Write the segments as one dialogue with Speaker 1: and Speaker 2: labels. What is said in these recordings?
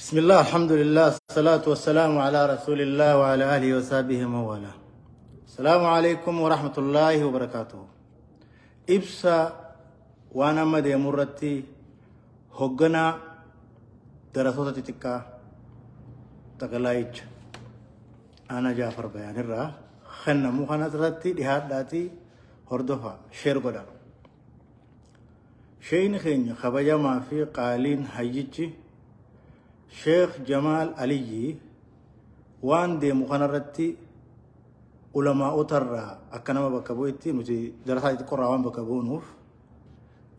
Speaker 1: بسم الله الحمد لله الصلاة والسلام على رسول الله وعلى آله وصحبه ومن والاه. السلام عليكم ورحمة الله وبركاته. Ibsa waan amma deemu irratti hogganaa darasoota xixiqqaa xaqalaayicha Aanaa Jaafar Bayaan irraa kennamu kana irratti dhihaadhaatii hordofa sheer godha. Sheeyni keenya kabajamaa fi qaaliin hayyichi Sheekh Jamaal Aliyyii waan deemu kanarratti ulamaa'otarraa akka nama bakka bu'etti nuti darasaa xixiqqoorraa waan bakka bu'unuuf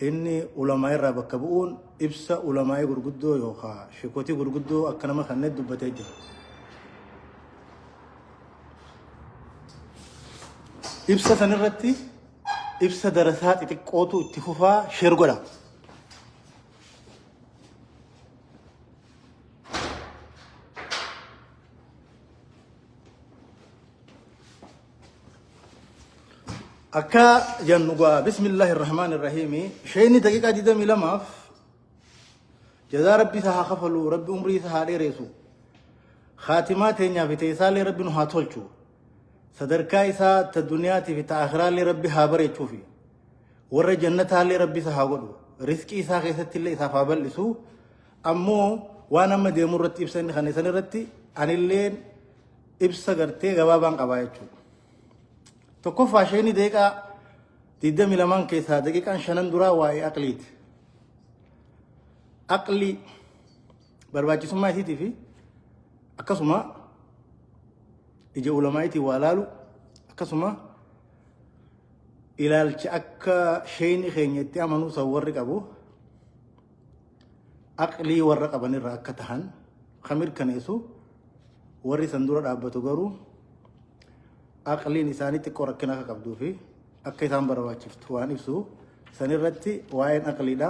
Speaker 1: inni ulamaa irraa bakka bu'uun ibsa ulamaa'ii gurguddoo yookaan sheekotii gurguddoo akka nama kanneen dubbatee jira. Ibsa sanirratti ibsa darasaa xixiqqootu itti fufaa sheer godha. Akka jennu gaa bismillaahi irrahmaan irrahiimi sheeyni daqiiqaa 22f jazaa rabbi isa haa kafalu rabbi umrii isa haa dheereessu khaatimaa teenyaa fi teessaallee rabbi nu haa tolchu sadarkaa isaa ta duniyaatii fi ta akiraallee rabbi haa bareechuufi warra jannataallee rabbi isa haa godhu riskii isaa keessatti illee isaaf haa bal'isu ammoo waan amma deemu irratti ibsa inni kana isan irratti anilleen ibsa gartee gabaabaan qabaa jechuudha. Tokkoffaa isheen daqiiqaa 22 keessaa daqiiqaan shanan duraa waa'ee aqliiti. Aqlii barbaachisummaa isiitii fi akkasuma ija ulamaa'iitiin waa laalu akkasuma ilaalcha akka sheeyni keenya itti amanuu san warri qabu aqlii warra qabanirraa akka tahan kan mirkaneessu warri san dura dhaabbatu garuu aqliin isaanii xiqqoo rakkina akka qabduu fi akka isaan barbaachiftu waan ibsu sanirratti waa'een aqliidha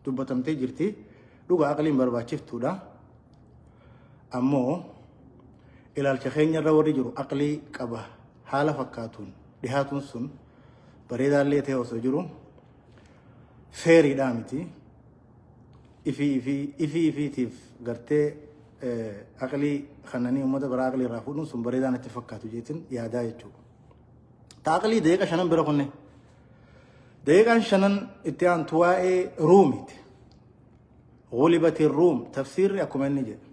Speaker 1: dubbatamtee jirti. Dhuga aqliin barbaachiftuudha. Ammoo ilaalcha keenyarra warri jiru aqlii qaba haala fakkaatuun dhihaatuun sun bareedaallee ta'e osoo jiru feeriidhaa miti. Ifii ifii ifii ifiitiif gartee aqlii kananii uummata biraa aqlii irraa fuudhuun sun bareedaa natti fakkaatu jeetin yaadaa jechuudha. Ta aqlii daqiiqa shanan bira kunne. Daqiiqaan shanan itti aantu waa'ee ruumiti. Gulibati ruum tafsiirri akkuma inni jedhe.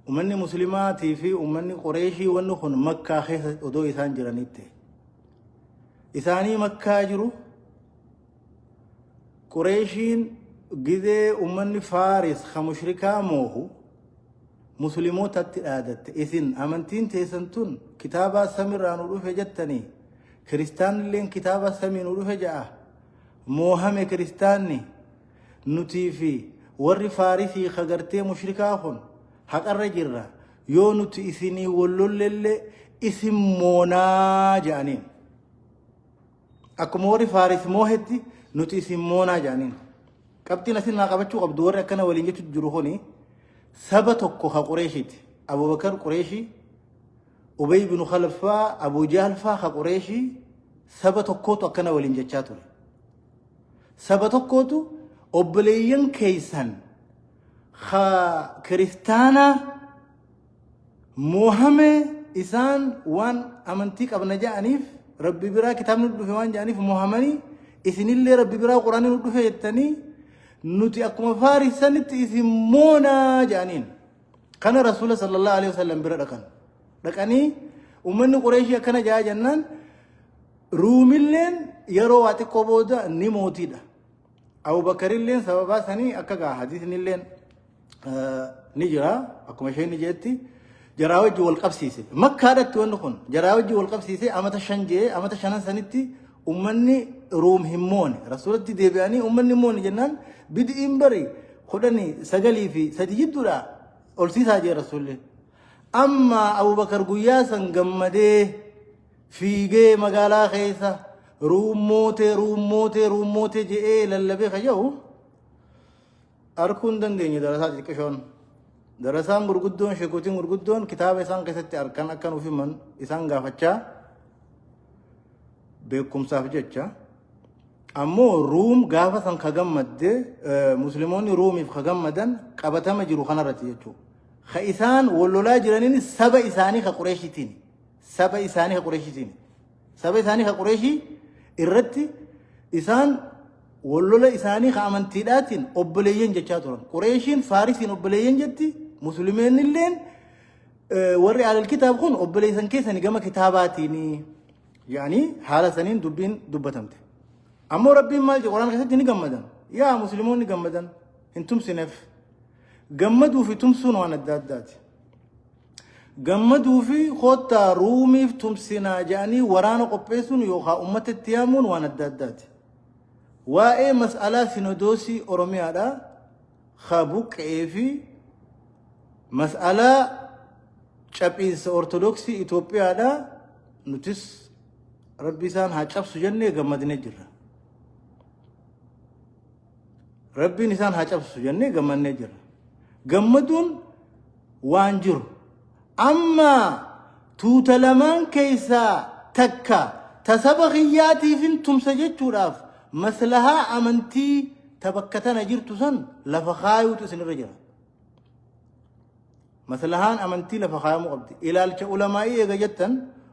Speaker 1: Uummanni muslimaatii fi uummanni Qureeshii wanni kun makkaa keessa odoo isaan jiranitti. Isaanii makkaa jiru Qureeshiin gizee ummanni Faaris ka mushrikaa moohu muslimootatti dhaadatte isin amantiin teessan tun kitaabaa samirraa nu dhufe jettanii kiristaanilleen kitaaba samii nu dhufe ja'a moohame kiristaanni nutii fi warri Faarisii ka gartee mushrikaa kun haqarra jirra yoo nuti isinii wallollellee isin moonaa jedhaniin. Akkuma warri Faaris moohetti nuti isin moonaa jedhaniin. Qabxiin asin naa qabachuu qabdu warri akkana waliin jechuutti jiru kuni saba tokko ka Qureeshiiti. Abubakar Qureeshii, Ubay bin Khalaf faa, Abu Jahl faa ka Qureeshii saba tokkootu akkana waliin jechaa ture. Saba tokkootu obboleeyyan keessan ka kiristaanaa Moohame isaan waan amantii qabna ja'aniif rabbi biraa kitaabni nu dhufe waan ja'aniif moohamanii isinillee rabbi biraa quraanni nu dhufe jettanii nuti akkuma faarisanitti isin moonaa ja'aniin. Kana rasuula sallallahu alaihi wasallam bira dhaqan. Dhaqanii uummanni Qureeshii akkana ja'a jennaan Ruumilleen yeroo waa xiqqoo booda ni mootiidha. Abubakarilleen sababaa sanii akka gaa hadiisnilleen ni jira akkuma isheen jeetti jaraa wajji wal qabsiise makkaadhatti wanni kun jaraa wajji wal qabsiise amata 5 jee amata shanan sanitti ummanni ruum hin moone rasuulatti deebi'anii ummanni hin moone jennaan bid'iin bari 19 fi 3 jidduudha ol siisaa jee rasuulli amma abubakar guyyaa san gammadee fiigee magaalaa keessa ruum mootee ruum mootee ruum mootee je'ee lallabee kayya'u Arkuu hin dandeenye darasaa xixiqqishoon. Darasaan gurguddoon sheekotiin gurguddoon kitaaba isaan keessatti arkan akka nuuf himan isaan gaafachaa beekumsaaf jecha Ammoo Ruum gaafa san ka gammadde, Muslimoonni Ruumiif ka gammadan qabatama jiru kanarratti jechuudha. Ka isaan wal lolaa jiraniin saba isaanii ka Qureeshitiin. Saba isaanii ka Qureeshitiin. Saba isaanii ka Qureeshii irratti isaan wal lola isaanii ka amantiidhaatiin obboleeyyan jechaa turan. Qureeshiin Faarisiin obboleeyyan jetti, Muslimeen illeen warri alal kitaab kun obboleessan keessani gama kitaabaatiin jedhanii haala saniin dubbiin dubbatamte. Ammoo Rabbiin maal jedhe? Quraana keessatti ni gammadan. Yaa Muslimoonni gammadan hin tumsineef. Gammaduu fi tumsuun waan adda addaati. Gammaduu fi koottaa Ruumiif tumsinaa jedhanii waraana qopheessuun yookaan uummata itti yaamuun waan adda addaati. Waa'ee mas'alaa sinodoosii Oromiyaadha ka buqqa'ee fi mas'alaa caphiinsa Ortodoksii Itoophiyaadha nutis Rabbi isaan haa cabsu jennee gammadnee jirra. Rabbiin isaan haa cabsu jennee gammannee jirra. Gammaduun waan jiru. Amma tuuta lamaan keessaa takka ta saba kiyyaatiifin tumsa jechuudhaaf maslahaa amantii ta bakka tana jirtu san lafa kaayuutu isinirra jira. Maslahaan amantii lafa kaayamuu qabdi. Ilaalcha ulamaa'ii eega jettan,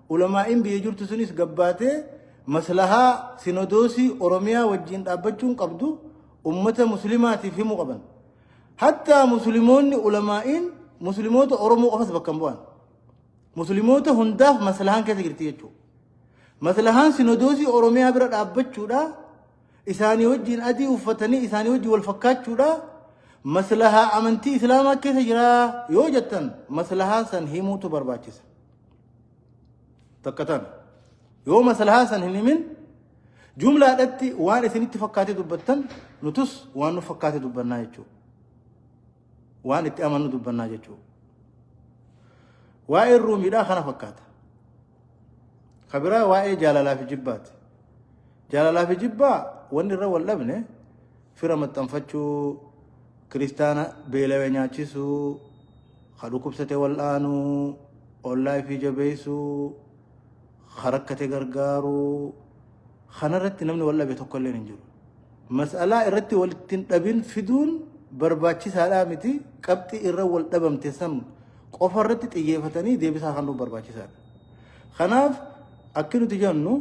Speaker 1: ulamaa'iin biyya jirtu sunis gabbaatee maslahaa sinodoosii Oromiyaa wajjin dhaabbachuun qabdu ummata muslimaatiif himuu qaban. Hattaa muslimoonni ulamaa'iin muslimoota Oromoo qofas bakka hin bu'an. Muslimoota hundaaf maslahaan keessa jirti jechuudha. Maslahaan sinodoosii Oromiyaa bira dhaabbachuudha. Isaanii wajjin adii uffatanii isaanii wajjin wal fakkaachuudha. Maslahaa amantii Islaamaa keessa jira yoo jettan, maslahaa san himuutu barbaachisa. Takka tana. Yoo maslahaa san hin himin jumlaadhatti waan isinitti fakkaate dubbattan, nutus waan nu fakkaate dubbannaa jechuudha. Waan itti amannu dubbannaa jechuudha. Waa'een Ruumiidhaa kana fakkaata. Kabiraa waa'ee jaalalaa fi jibbaati. Jaalalaa fi jibbaa wanni irra wal dhabne fira maxxanfachuu, kiristaana beelawe nyaachisuu, ka dhukkubsate wal'aanuu, ollaa ifii jabeessuu, ka rakkate gargaaruu, kanarratti namni wal dhabe tokko illee hin jiru. Mas'alaa irratti walitti hin dhabin fiduun barbaachisaadhaa miti, qabxii irra wal dhabamte san qofa irratti xiyyeeffatanii deebisaa kennuun barbaachisaadha. Kanaaf akki nuti jennu,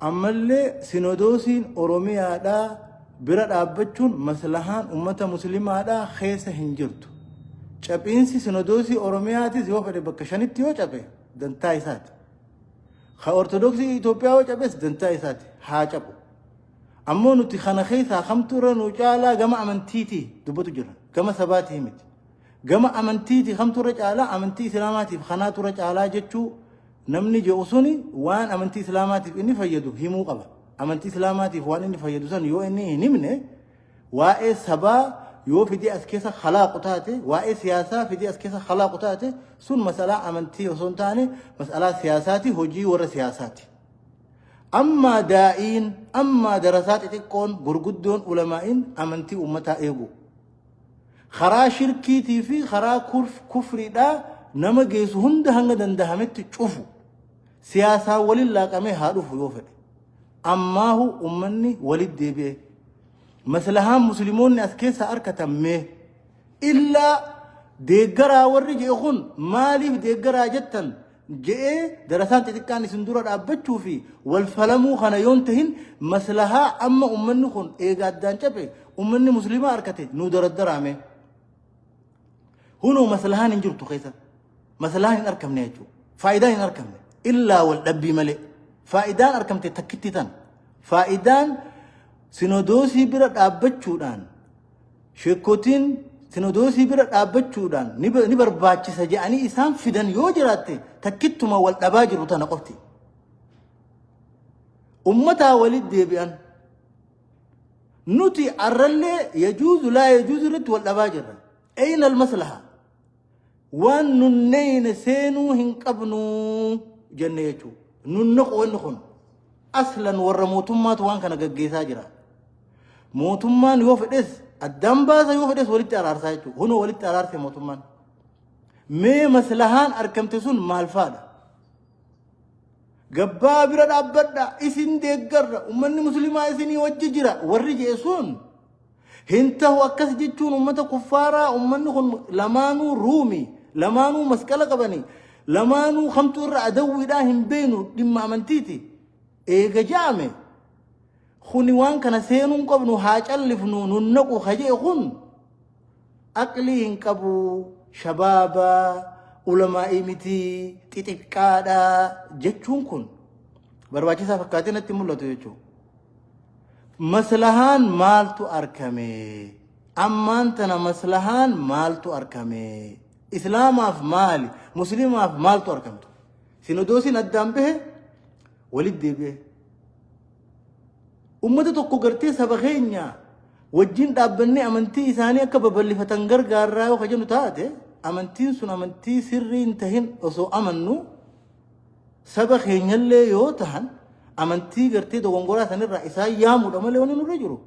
Speaker 1: ammallee sinodoosiin Oromiyaadhaa bira dhaabbachuun maslahaan ummata muslimaadhaa keessa hin jirtu. Caphiinsi sinodoosii Oromiyaatis yoo fedhe bakka shanitti yoo caphe dantaa isaati. Ka Ortodoksii Itoophiyaa yoo caphes dantaa isaati, haa caphu. Ammoo nuti kana keessaa kamtu irra nu caalaa gama amantiitii dubbatu jira. Gama sabaatii miti. Gama amantiitii kamtu irra caalaa, amantii Islaamaatiif kanaatu irra caalaa jechuu namni jedhu suni waan amantii Islaamaatiif inni fayyadu himuu qaba. Amantii Islaamaatiif waan inni fayyadu san yoo inni hin himne, waa'ee sabaa yoo fidee as keessa kalaaqu taate, waa'ee siyaasaa fidee as keessa kalaaqu taate, sun masalaa amantii osoo hin taane masalaa siyaasaati, hojii warra siyaasaati. Ammaa daa'iin, ammaa darasaa xixiqqoon, gurguddoon, ulamaa'iin amantii uummataa eegu. Karaa shirkiitii fi karaa kufriidhaa nama geessu hunda hanga dandahametti cufu. Siyaasaan waliin laaqamee haa dhufu yoo fedhe. Ammaahu uummanni walitti deebi'e. Maslahaan muslimoonni as keessaa argatan mee? Illaa deeggaraa warri je'e kun maaliif deeggaraa jettan je'ee darasaan xixiqqaan isin dura dhaabbachuu fi wal falamuu kana yoon tahin, maslahaa amma ummanni kun eega addaan caphe ummanni muslimaa arkate nuu daraddaraame. Hunoo maslahaan hin jirtu keessa. Maslahaan hin arkamne jechuudha. Faayidaan hin arkamne. Illaa wal dhabbii malee. Faayidaan arkamte takkitti tan. Faayidaan sinodoosii bira dhaabbachuudhaan, sheekotiin sinodoosii bira dhaabbachuudhaan ni barbaachisa jedhanii isaan fidan yoo jiraatte, takkittuma wal dhabaa jiru tana qofti. Ummataa walitti deebi'an. Nuti arrallee yajuuzu laa yajuuzu irratti wal dhabaa jirra. Ayna almaslaha? Waan nunneyne seenuu hin qabnu jenne jechuudha. Nunnaqu wanni kun. Aslan warra mootummaatu waan kana gaggeessaa jira. Mootummaan yoo fedhes addaan baasa, yoo fedhes walitti araarsaa jechuudha. Hunoo walitti araarse mootummaan. Mee maslahaan argamte sun maal faadha? Gabbaa bira dhaabbadha, isin deeggarra, ummanni muslimaa isinii wajji jira warri je'e sun hin tahu. Akkas jechuun ummata kuffaaraa, ummanni kun lamaanuu Ruumi, lamaanuu masqala qabani, lamaanuu kamtu irra adawwiidhaa hin beenu, dhimma amantiiti eega ja'ame kuni waan kana seenuu hin qabnu, haa callifnu, nun naqu ka je'e kun aqlii hin qabu, shabaaba ulamaa'ii miti, xixiqqaadha jechuun kun barbaachisaa fakkaatee natti mul'atu jechuudha. Maslahaan maaltu arkame? Ammaan tana maslahaan maaltu arkame? Islaamaaf maali? Muslimaaf maaltu arkame? Sinodoosiin addaan bahe walitti deebi'e. Ummata tokko gartee saba keenya wajjin dhaabbannee amantii isaanii akka babal'ifatan gargaarraa yoo ka jennu taate, amantiin sun amantii sirrii hin tahin osoo amannu, saba keenyallee yoo tahan, amantii gartee dogongoraa sanirraa isaan yaamuudha malee wanni nurra jiru.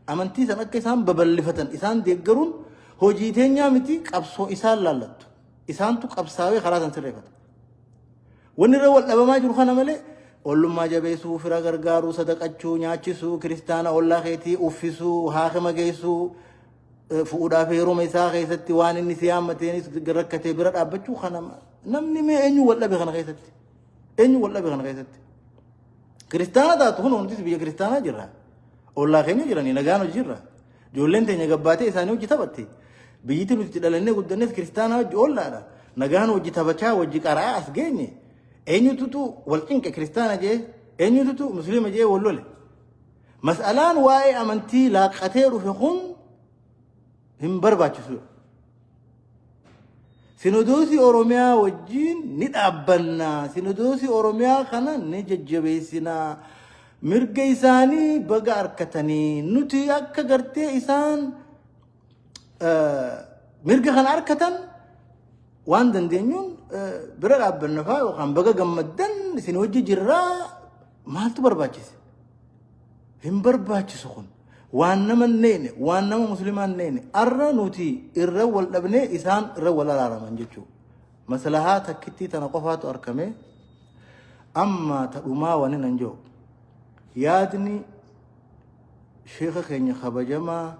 Speaker 1: Amantii san akka isaan babal'ifatan isaan deeggaruun hojii teenyaa miti, qabsoo isaan laallattu. Isaantu qabsaawee karaa san sirreeffata. Wanni irra wal dhabamaa jiru kana malee ollummaa jabeessuu, fira gargaaruu, sadaqachuu, nyaachisuu, kiristaana ollaa keetii uffisuu, haakima geessuu, fuudhaa fi heeruma isaa keessatti waan inni si yaammateenis rakkatee bira dhaabbachuu kana namni mee eenyu wal dhabe kana keessatti? Eenyu wal dhabe kana keessatti? Kiristaana taatu kun hundi biyya kiristaanaa jirra. Ollaa keenya jiranii nagaan hojii jirra. Ijoolleen teenya gabbaatee isaanii hojii taphatte. Biyyiti nuti itti dhalannee guddannes kiristaanaa hojii ollaadha. Nagaan hojii taphachaa hojii qara'aa as geenye. Eenyututu wal cinqe kiristaana jee, eenyututu musliima jee wal lole? Mas'alaan waa'ee amantii laaqatee dhufe kun hin barbaachisu. Sinodoosii Oromiyaa wajjin ni dhaabbanna. Sinodoosii Oromiyaa kana ni jajjabeessinaa. Mirga isaanii baga harkatanii, nuti akka gartee isaan mirga kana harkatan waan dandeenyuun bira dhaabbanna fa'aa yookaan baga gammaddan, isin hojii jirraa maaltu barbaachise? Hin barbaachisu kun. Waan nama hin neene, waan nama muslimaa hin neene. Arra nuti irra wal dhabnee isaan irra wal araaraman jechuudha. Maslahaa takkittii tana qofaatu argame. Amma tadhumaa wani nan jiru. Yaadni sheeka keenya kabajamaa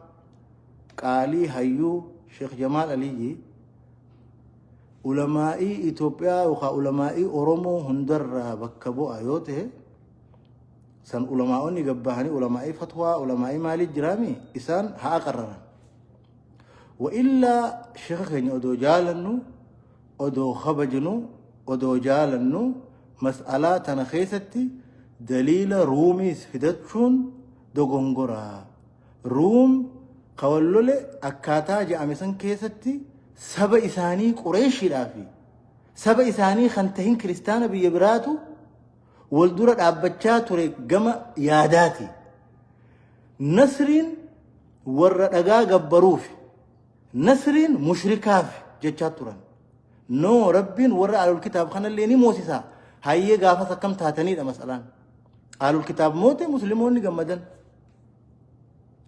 Speaker 1: qaalii hayyuu Sheekh Jamaal Aliyyi ulamaa'ii Itoophiyaa yookaan ulamaa'ii Oromoo hundarraa bakka bu'a yoo ta'e, san ulamaa'onni gabbahanii ulamaa'ii fatwaa, ulamaa'ii maalii jiraami, isaan haa qarraran. Wa illaa sheeka keenya odoo jaalannu, odoo kabajnu, odoo jaalannu, mas'alaa tana keessatti daliila Ruumiis fidachuun dogongoraa. Ruum kawallole akkaataa je'ame san keessatti saba isaanii Qureeshiidhaa fi saba isaanii kan tahin kiristaana biyya biraatu wal dura dhaabbachaa ture gama yaadaati. Nasriin warra dhagaa gabbaruuf, nasriin mushrikaaf jechaa turan. No, Rabbiin warra alul kitaab kanallee ni moosisa. Hayyee, gaafas akkam taatanidha masalaan. Alul kitaab moote, musliimoonni gammadan.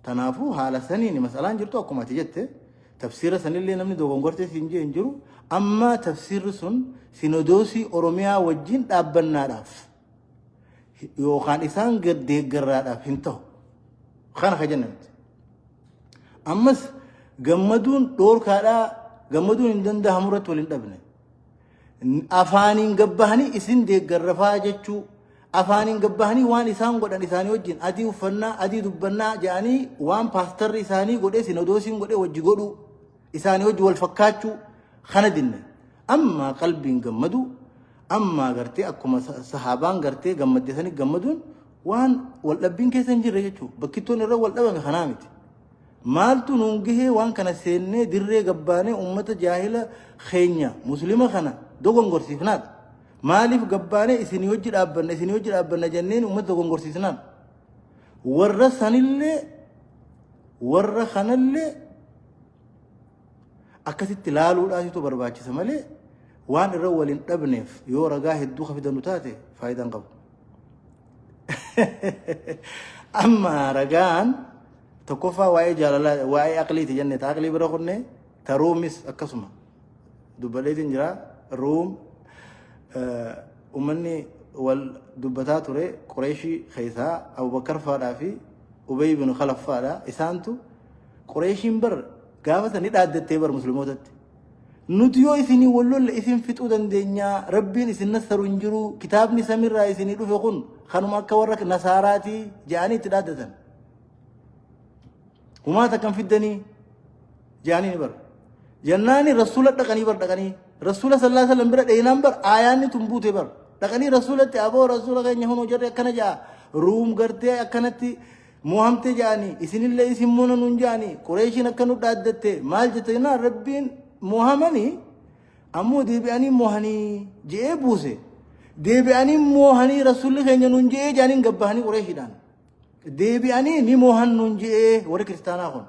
Speaker 1: Kanaafuu haala saniin masalaan jirtu akkuma ati jette, tafsiira sanillee namni dogongortee siin jee hin jiru. Amma tafsiirri sun sinodoosii Oromiyaa wajjin dhaabbannaadhaaf yookaan isaan deeggarraadhaaf hin ta'u. Kana ka jenna miti. Ammas gammaduun dhoorkaadhaa, gammaduun hin danda'amu irratti wal hin dhabne. Afaaniin gabbahanii isin deeggarrafaa jechuu, afaaniin gabbahanii waan isaan godhan isaanii wajjin adii uffannaa, adii dubbannaa jedhanii, waan paastarri isaanii godhee sinodoosiin godhee wajji godhuu, isaanii wajji wal fakkaachuu kana dinne. Amma qalbiin gammadu, amma gartee akkuma sahaabaan gartee gammadde sanii gammaduun waan wal dhabbiin keessa hin jirre jechuudha. Bakkittoon irra wal dhabame kanaa miti. Maaltu nuun gahee waan kana seennee dirree gabbaanee uummata jaahila keenya muslima kana dogongorsiifnaadha? Maaliif gabbaanee isinii hojii dhaabbanna, isinii hojii dhaabbanna jenneen uummata dogongorsiisnaadha? Warra sanillee warra kanallee akkasitti laaluudhaatitu barbaachisa malee waan irra waliin dhabneef yoo ragaa hedduu ka fidannu taate faayidaan qabu. Amma ragaan tokkoffaa waa'ee jaalalaa, waa'ee aqliiti jenne, ta aqlii bira kunne, ta Ruumis akkasuma dubbadheetiin jira. Ruum uummanni wal dubbataa ture Qureeshii keessaa Abubakar faadhaa fi Ubay bin Khalaf faadha. Isaantu Qureeshiin bar gaafa san ni dhaaddattee bar musliimootatti. Nuti yoo isinii wal lolle isin fixuu dandeenya, Rabbiin isin nassaru hin jiru, kitaabni samiirraa isinii dhufe kun kanuma akka warra nasaaraatii jedhanii itti dhaaddatan. Humaa takkan fiddanii jedhanii ni bar. Jennaani rasuula dhaqanii bar dhaqanii rasuula sallallahu alaihi wasallam bira dheenaan bar aayaanni tun buute bar dhaqanii rasuulatti aboo rasuula keenya hunoo jarri akkana ja'a ruum gartee akkanatti moohamte ja'anii isinillee isin moona nuun ja'anii Qureeshiin akka nu dhaaddatte maal jette jennaan Rabbiin moohamanii ammoo deebi'anii moohanii je'ee buuse deebi'anii moohanii rasuulli keenya nuun je'ee ja'aniin gabbahanii Qureeshiidhaan deebi'anii ni moohan nuun je'ee warri kiristaanaa kun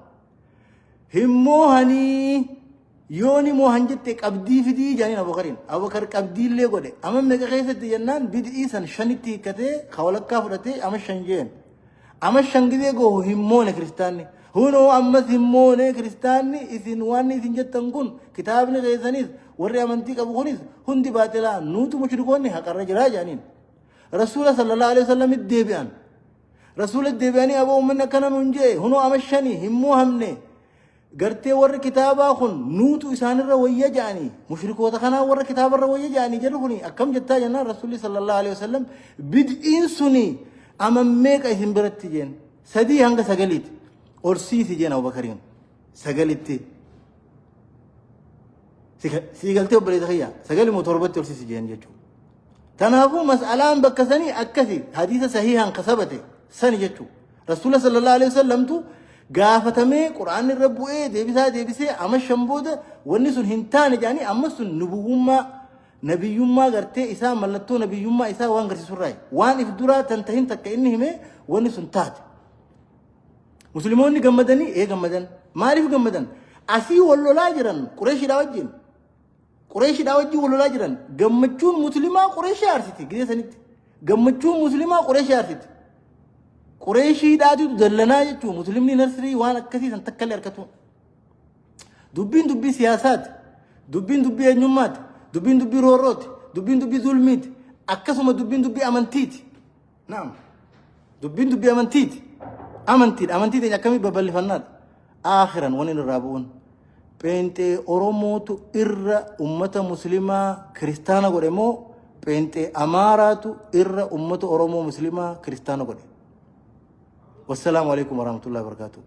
Speaker 1: hin moohanii yoo ni moohan jette qabdii fidii jedhaniin Abubakariin. Abubakar qabdiillee godhe. Ama meeqa keessatti jennaan bid'ii san shanitti hiikkatee ka walakkaa fudhatee ama shan jeen. Ama shan gizee goohu hin moone kiristaanni. Hunoo ammas hin moone kiristaanni isin waan isin jettan kun kitaabni keessanis warri amantii qabu kunis hundi baaxilaa nuutu mushrikoonni haqarra jiraa jedhaniin. Rasuula sallallahu alaihi wasallam deebi'an. Rasuula deebi'anii aboo uummanni akkana nuun jee hunoo ama shani hin moohamne gartee warri kitaabaa kun nuutu isaanirra wayya ja'anii mushrikoota kanaa warra kitaabarra wayya ja'anii jedhu kuni akkam jettaa jennaan rasuulli sallallahu alaihi wasallam bid'iin suni ama meeqa isin biratti jeen sadii hanga sagaliiti ol siisi jeen Abubakariin sagalitti sii galtee obboleessa kiyya sagali moo torbatti ol siisi jeen jechuudha. Kanaafuu mas'alaan bakka sanii akkasi hadiisa sahiihaan ka sabate sani jechuudha. Rasuula sallallahu alaihi wasallamtu gaafatamee quraanni irra bu'ee deebisaa deebisee ama shan booda wanni sun hin taane jedhanii amma sun nubuwwummaa nabiyyummaa gartee isaa mallattoo nabiyyummaa isaa waan garsiisurraa waan if duraa tan tahin takka inni himee wanni sun taate. Musliimoonni gammadanii ee gammadan maaliif gammadan asii wal lolaa jiran Qureeshiidhaa wajjin Qureeshiidhaa wajjin wal lolaa jiran gammachuun muslimaa Qureeshii aarsiti gizee sanitti. Gammachuun muslimaa Qureeshii aarsiti. Qureeshiidhaatitu dallanaa jechuun muslimni nasrii waan akkasii san takka illee harkatu. Dubbiin dubbii siyaasaati. Dubbiin dubbii eenyummaati. Dubbiin dubbii roorrooti. Dubbiin dubbii zulmiiti. Akkasuma dubbiin dubbii amantiiti. Naam. Dubbiin dubbii amantiiti. Amantiidha. Amantii teenya akkamii babal'ifannaadha. Aakhiran wani irraa bu'uun. Pheenxee Oromootu irra ummata Muslimaa kiristaana godhe moo pheenxee Amaaraatu irra ummata Oromoo Muslimaa kiristaana godhe? Wassalaamu alaikum warahmatullahi wabarakatuh.